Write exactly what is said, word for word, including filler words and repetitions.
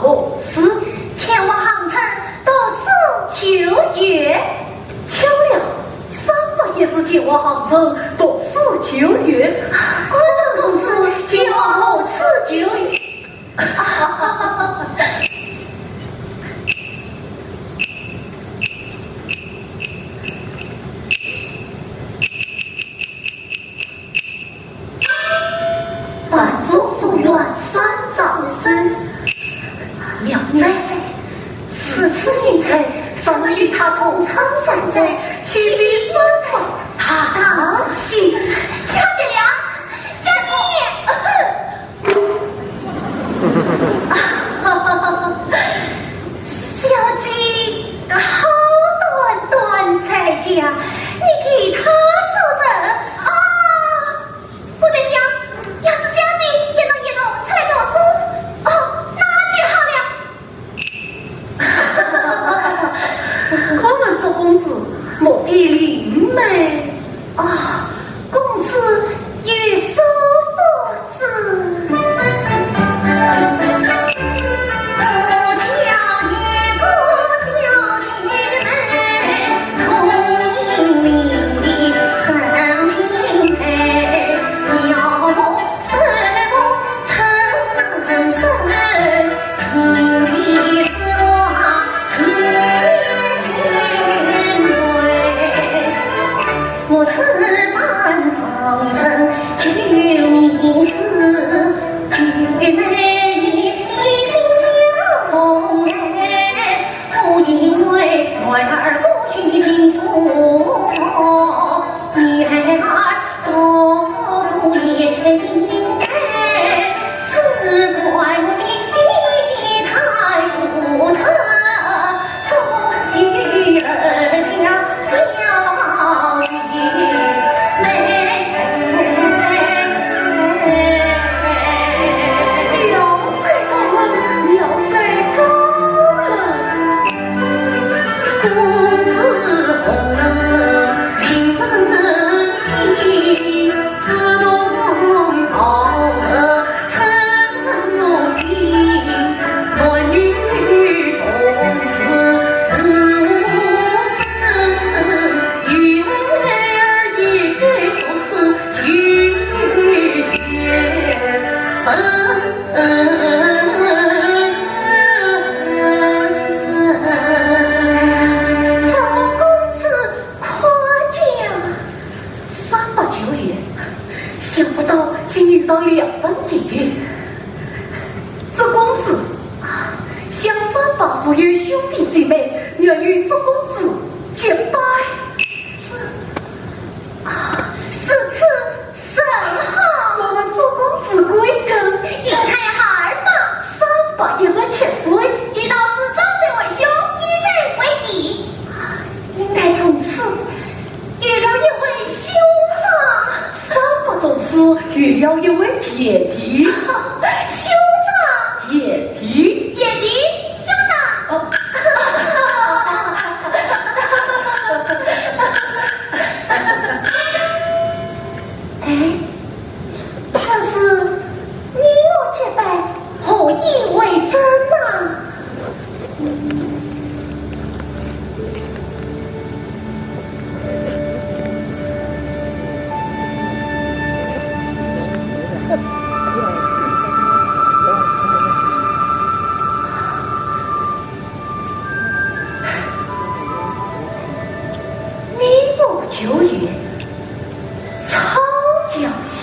公子前往杭州读书求学。巧了，三伯也是前往杭州读书求学。敢问公子前往何处求学？万松松园三朝生，妙哉哉，如此英才，尚能与他同窗三载，岂非三拜大喜？小姐了，小姐。 小姐好端端才佳，你替她做甚啊？我在想，要是小姐也能一同来读书，哦，那就好了。敢问祝公子，目的另类？啊，公子有所不 三伯久矣，想不到竟遇上两本奇遇。祝公子，想三伯无有兄弟姊妹，愿与祝公子结拜。这，啊，如此甚好。我们祝公子贵庚？英台二八。三伯一十七岁。遇到是长者为兄，女者为弟。 英台从此遇了一位兄长。三伯从此遇了一位贤弟。兄长。贤弟。贤弟，兄长。哦。哎，这是你我结拜，何以为真呐？ 你我久别，草桥相